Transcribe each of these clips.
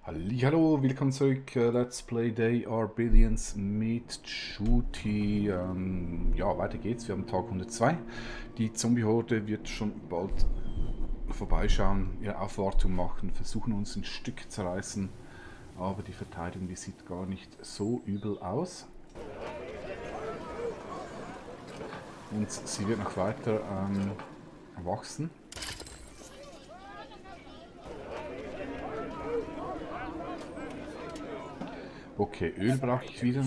Hallo, willkommen zurück. Let's Play They Are Billions mit Shooty. Ja, weiter geht's. Wir haben Tag 102. Die Zombie-Horde wird schon bald vorbeischauen, ihre Aufwartung machen, versuchen uns ein Stück zu reißen. Aber die Verteidigung, die sieht gar nicht so übel aus. Und sie wird noch weiter wachsen. Okay, Öl brauche ich wieder.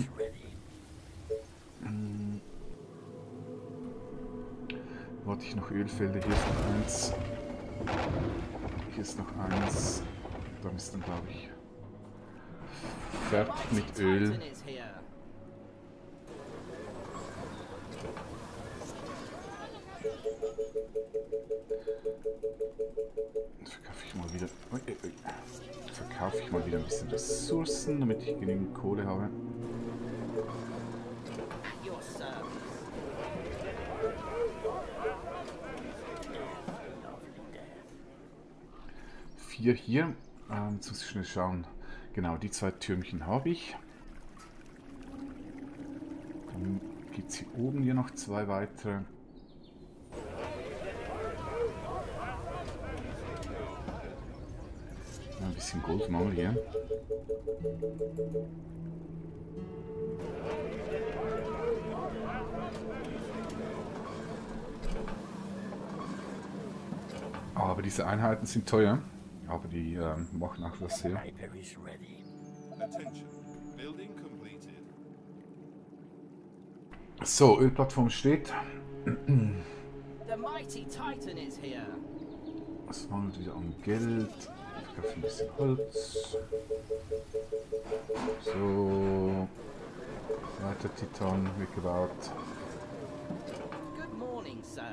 Warte ich noch Ölfelder. Hier ist noch eins. Hier ist noch eins. Dann ist dann, glaube ich, fertig mit Öl. Verkaufe ich mal wieder. Verkaufe ich mal wieder ein bisschen Ressourcen, damit ich genügend Kohle habe. Vier hier. Jetzt muss ich schnell schauen. Genau, die zwei Türmchen habe ich. Dann gibt es hier oben hier noch zwei weitere. Ein bisschen Goldmangel hier. Aber diese Einheiten sind teuer. Aber die machen auch was her. So, Ölplattform steht. Es mangelt wieder an Geld. Ich kaufe ein bisschen Holz. So. Weiter Titan wird gebaut. Good morning, sir.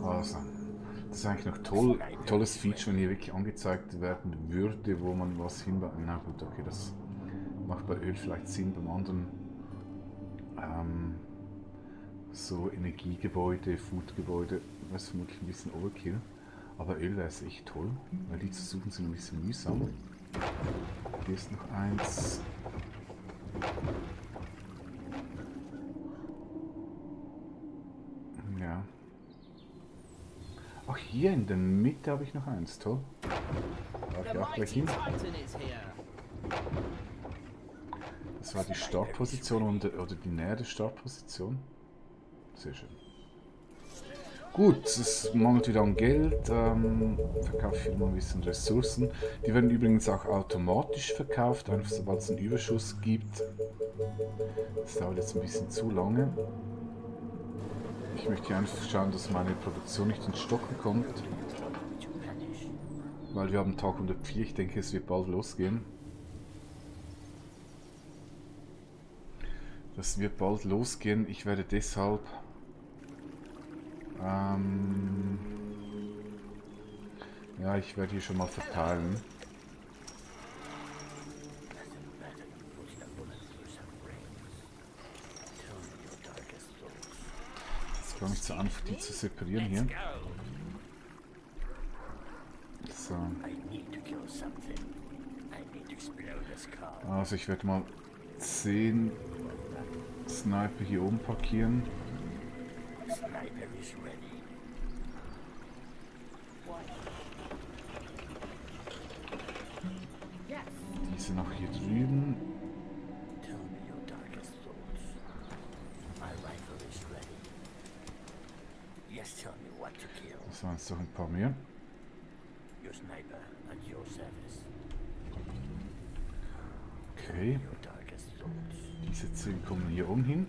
Also, das ist eigentlich noch toll, tolles Feature, wenn hier wirklich angezeigt werden würde, wo man was hinbaut. Na gut, okay, das macht bei Öl vielleicht Sinn, beim anderen so Energiegebäude, Foodgebäude, das ist vermutlich ein bisschen Overkill. Aber Öl wäre es echt toll, weil die zu suchen sind ein bisschen mühsam. Hier ist noch eins. Ja. Ach, hier in der Mitte habe ich noch eins, toll. Da ich auch gleich hin. Das war die Startposition oder die Nähe der Startposition. Sehr schön. Gut, es mangelt wieder an Geld. Verkaufe ich mal ein bisschen Ressourcen. Die werden übrigens auch automatisch verkauft, einfach sobald es einen Überschuss gibt. Das dauert jetzt ein bisschen zu lange. Ich möchte hier einfach schauen, dass meine Produktion nicht ins Stocken kommt. Weil wir haben Tag 104, ich denke, es wird bald losgehen. Das wird bald losgehen. Ich werde deshalb ja, ich werde hier schon mal verteilen. Ist gar nicht so einfach, die zu separieren hier. So. Also ich werde mal 10 Sniper hier oben parkieren. Diese noch hier drüben. Das waren jetzt doch ein paar mehr. Okay. Diese 10 kommen hier oben hin.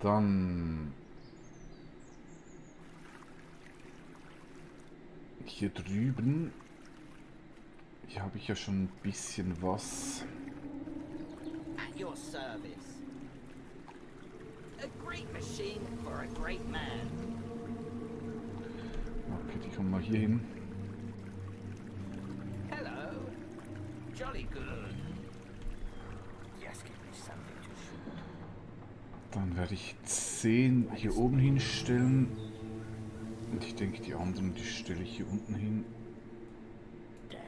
Dann hier drüben. Hier habe ich ja schon ein bisschen was. At your service. A great machine for a great man. Okay, die kommen mal hier hin. Hello. Jolly good. Just give me something to shoot. Dann werde ich 10 hier oben hinstellen. Und ich denke, die anderen, die stelle ich hier unten hin. Death,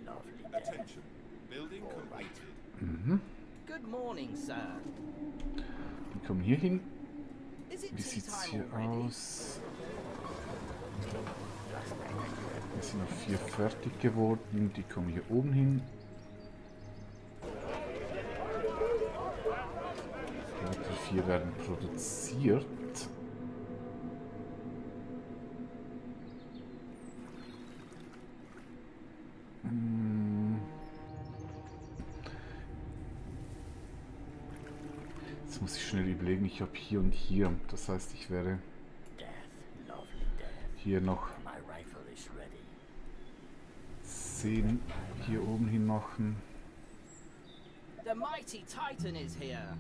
lovely death. Attention. Building completed. Mhm. Good morning, sir. Die kommen hier hin. Is it Wie tea sieht's time hier already? aus? Hier sind noch 4 fertig geworden. Die kommen hier oben hin. Weitere 4 werden produziert. Jetzt muss ich schnell überlegen, ich habe hier und hier. Das heißt, ich werde Death, lovely death. hier noch My rifle is ready. 10 hier oben hin machen. The mighty Titan is here.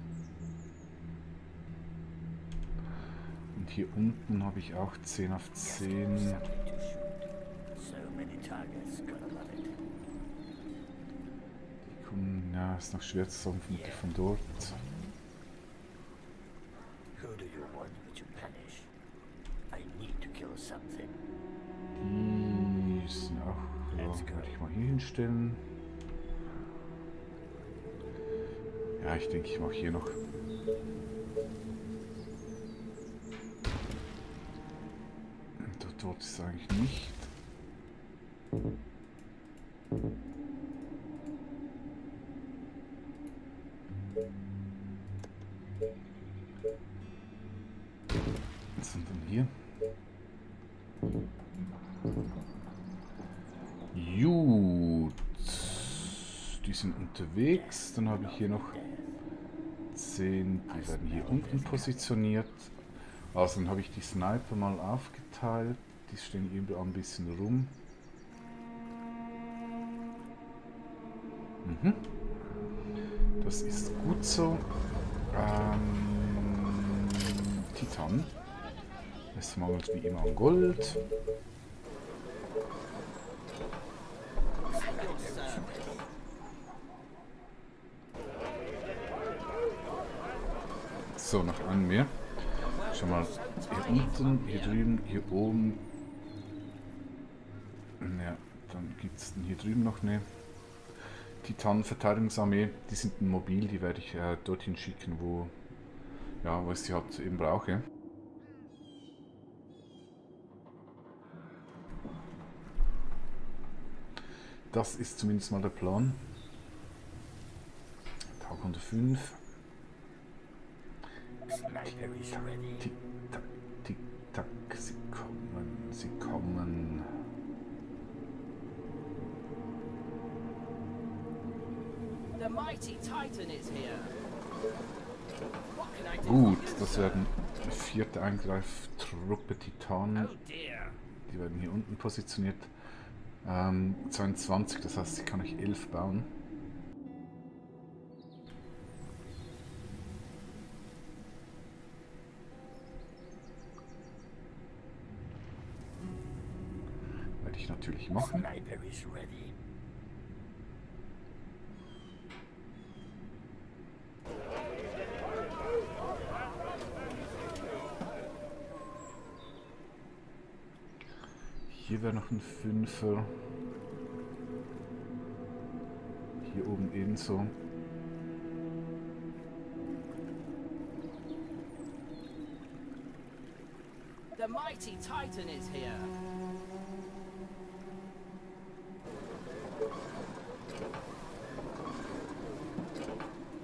Und hier unten habe ich auch 10 auf 10. Something to shoot. So many targets, gonna love it. Die kommen, ja, ist noch schwer zu sagen, vermutlich von dort. Who do you want me to punish? I need to kill something. Die sind auch, ja, werde ich mal hier hinstellen. Ja, ich denke, ich mache hier noch. Dort ist eigentlich nicht. Sondern hier. Gut. Die sind unterwegs. Dann habe ich hier noch 10. Die werden hier unten positioniert. Also dann habe ich die Sniper mal aufgeteilt. Die stehen überall ein bisschen rum. Mhm. Das ist gut so. Titan. Es mangelt wie immer an Gold. At your service. So, noch einen mehr. Schau mal, hier unten, hier drüben, hier oben. Ja, dann gibt es hier drüben noch eine Titan-Verteidigungsarmee. Die sind mobil, die werde ich dorthin schicken, wo, ja, wo ich sie halt eben brauche. Das ist zumindest mal der Plan. Tag 105. Sniper is ready. Tick, tack, tick, tack. Sie kommen, sie kommen. The mighty Titan is here. What can I do Gut, for you, das sir? werden 4. Eingreiftruppe Titan. Oh dear. Die werden hier unten positioniert. 22, das heißt, ich kann euch 11 bauen. Werde ich natürlich machen. Sniper is ready. Hier wäre noch ein 5er. Hier oben ebenso. The mighty Titan is here.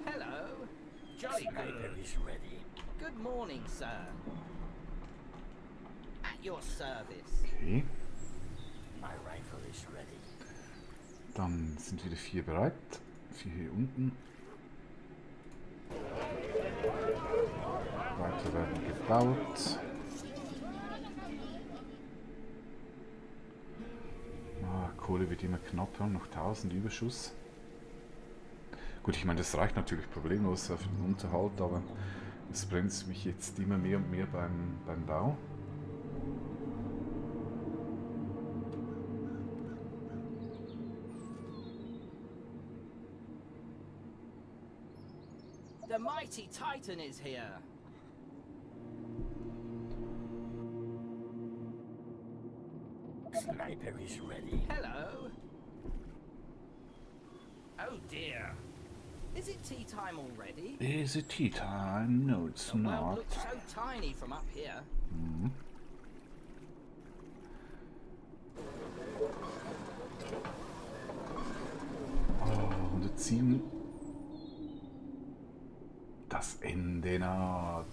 Hello. Jolly Sniper good. is ready. Good morning, sir. At your service. Okay. My rifle is ready. Dann sind wieder 4 bereit. 4 hier unten. Weiter werden gebaut. Kohle wird immer knapper, noch 1000 Überschuss. Gut, ich meine, das reicht natürlich problemlos für den Unterhalt, aber es bremst mich jetzt immer mehr und mehr beim Bau. The mighty Titan is here. Sniper is ready. Hello. Oh dear. Is it tea time already? Is it tea time? No, it's The world not. looks so tiny from up here. Oh, 107. Das Ende naht.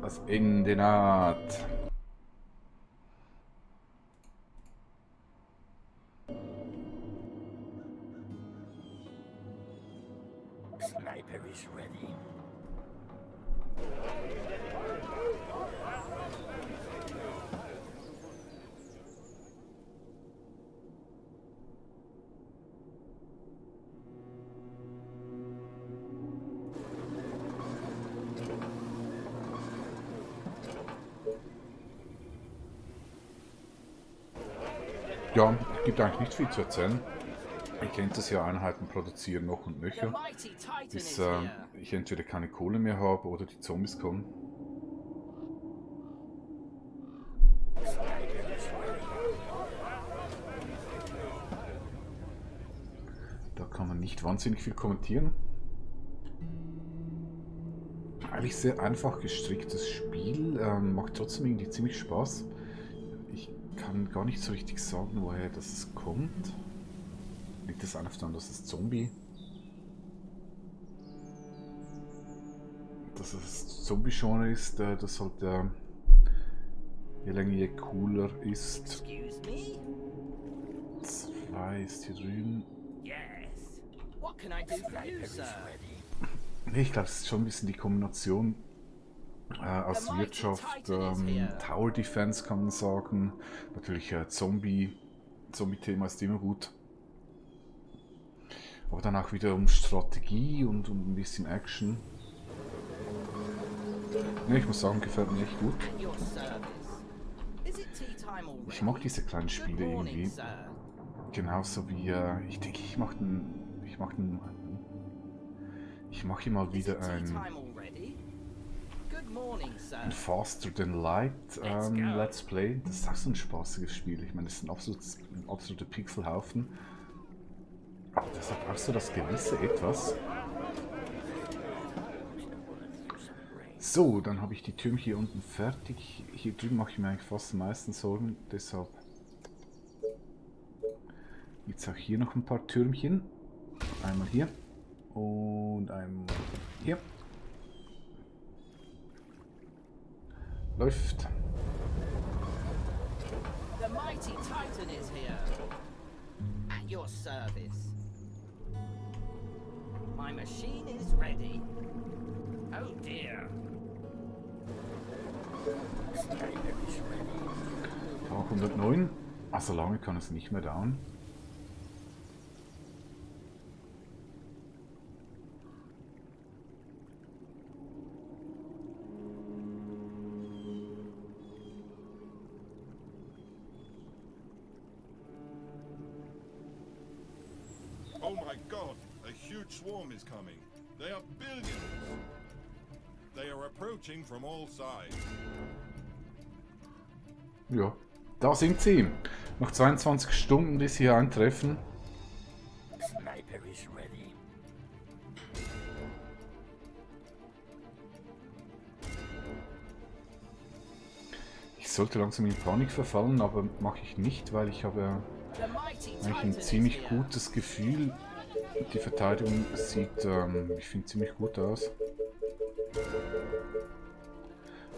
Das Ende naht. Sniper is ready. Ja, gibt eigentlich nicht viel zu erzählen. Ihr kennt das ja, Einheiten produzieren noch und The nöcher, mighty Titan bis is here. ich entweder keine Kohle mehr habe oder die Zombies kommen. Da kann man nicht wahnsinnig viel kommentieren. Eigentlich sehr einfach gestricktes Spiel, macht trotzdem irgendwie ziemlich Spaß. Ich kann gar nicht so richtig sagen, woher das kommt. Liegt das einfach daran, dass es Zombie? Dass es Zombie-Genre ist, das halt je länger je cooler ist. Excuse me? 2 ist hier drüben. Yes. What can I do for you, sir? Nee, ich glaube, es ist schon ein bisschen die Kombination aus Wirtschaft, Tower Defense kann man sagen. Natürlich Zombie-Thema ist immer gut. Aber dann auch wieder um Strategie und um ein bisschen Action. Ne, ich muss sagen, gefällt mir echt gut. At your service. Is it tea time already? Ich mag diese kleinen Good Spiele morning, irgendwie. sir. Genauso wie, ich denke, ich mache hier mal Is wieder it tea ein time already? Good morning, sir. Faster Than Light Let's Play. Das ist auch so ein spaßiges Spiel. Ich meine, das ist ein absoluter Pixelhaufen. Aber das hat auch so das gewisse Etwas. So, dann habe ich die Türme hier unten fertig. Hier drüben mache ich mir eigentlich fast am meisten Sorgen. Deshalb jetzt auch hier noch ein paar Türmchen. Einmal hier und einmal hier. Läuft. The mighty Titan is here. At your service. My machine is ready. Oh dear. Tag 109. Also lange kann es nicht mehr dauern. Oh my god, a huge swarm is coming. They are billions. They are approaching from all sides. Ja, da sind sie. Noch 22 Stunden, bis sie hier eintreffen. Sniper is ready. Ich sollte langsam in Panik verfallen, aber mache ich nicht, weil ich habe The mighty eigentlich Titan ein is ziemlich here. gutes Gefühl. Die Verteidigung sieht, ich finde, ziemlich gut aus.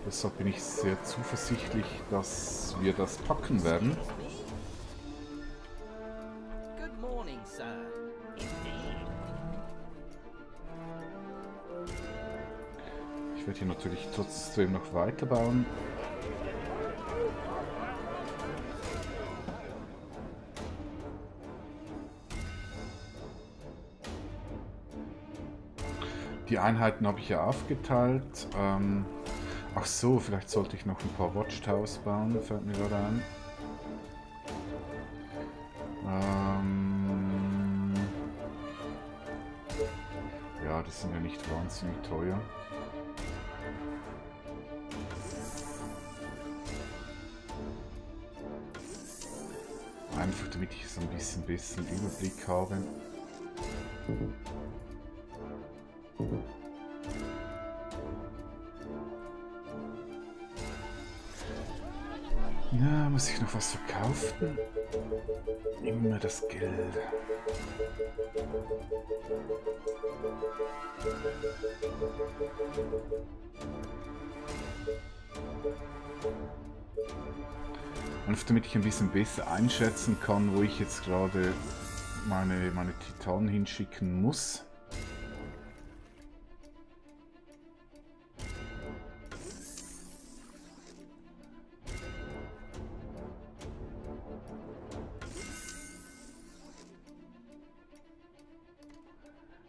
Deshalb bin ich sehr zuversichtlich, dass wir das packen werden. Me? Good morning, sir. Indeed. Ich werde hier natürlich trotzdem noch weiterbauen. Die Einheiten habe ich ja aufgeteilt. Ach so, vielleicht sollte ich noch ein paar Watchtowers bauen, fällt mir gerade ein. das sind ja nicht wahnsinnig teuer. Einfach damit ich so ein bisschen besseren Überblick habe. Ja, muss ich noch was verkaufen? Immer das Geld. Einfach damit ich ein bisschen besser einschätzen kann, wo ich jetzt gerade meine Titanen hinschicken muss.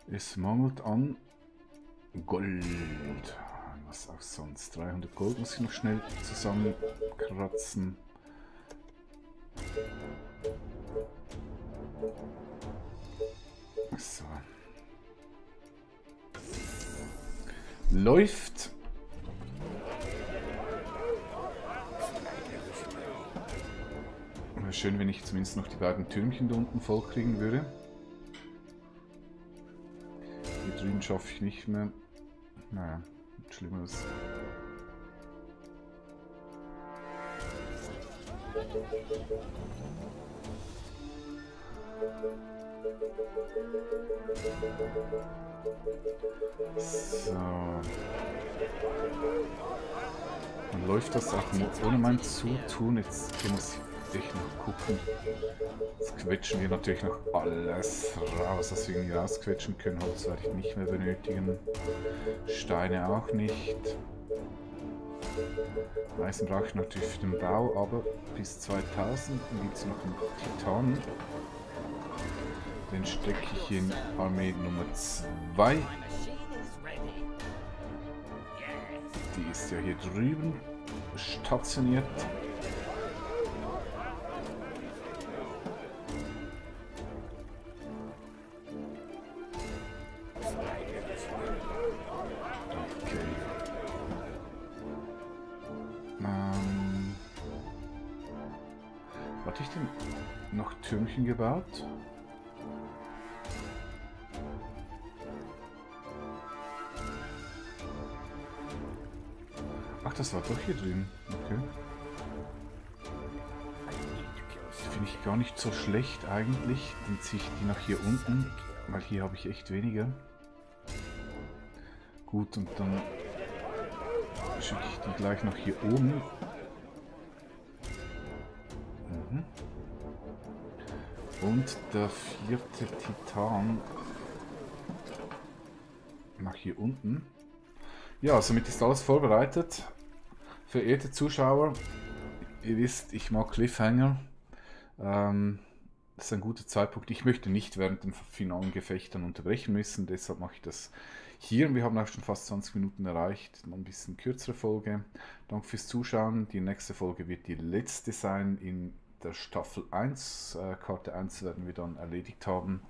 Es mangelt an Gold. Was auch sonst. 300 Gold muss ich noch schnell zusammenkratzen. So. Läuft. Wäre schön, wenn ich zumindest noch die beiden Türmchen da unten voll kriegen würde. Hier drüben schaffe ich nicht mehr. Naja, nichts Schlimmeres. So. Dann läuft das auch ohne mein Zutun. Jetzt muss ich echt noch gucken. Jetzt quetschen wir natürlich noch alles raus, was wir irgendwie rausquetschen können. Holz werde ich nicht mehr benötigen. Steine auch nicht. Eisen brauche ich natürlich für den Bau, aber bis 2000 gibt es noch einen Titan. Den stecke ich in Armee Nummer 2. Die ist ja hier drüben stationiert. Okay. Hatte ich denn noch Türmchen gebaut? Ach, das war doch hier drin. Okay. Finde ich gar nicht so schlecht eigentlich. Dann ziehe ich die nach hier unten, weil hier habe ich echt weniger. Gut, und dann schicke ich die gleich noch hier oben. Mhm. Und der 4. Titan nach hier unten. Ja, somit ist alles vorbereitet. Verehrte Zuschauer, ihr wisst, ich mag Cliffhanger. Das ist ein guter Zeitpunkt. Ich möchte nicht während den finalen Gefechten unterbrechen müssen, deshalb mache ich das hier. Wir haben auch schon fast 20 Minuten erreicht. Noch ein bisschen kürzere Folge. Danke fürs Zuschauen. Die nächste Folge wird die letzte sein in der Staffel 1. Karte 1 werden wir dann erledigt haben.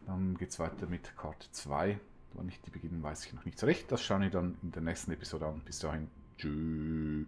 Dann geht es weiter mit Karte 2. Wann ich die beginnen, weiß ich noch nicht so recht. Das schauen wir dann in der nächsten Episode an. Bis dahin. Tschüss.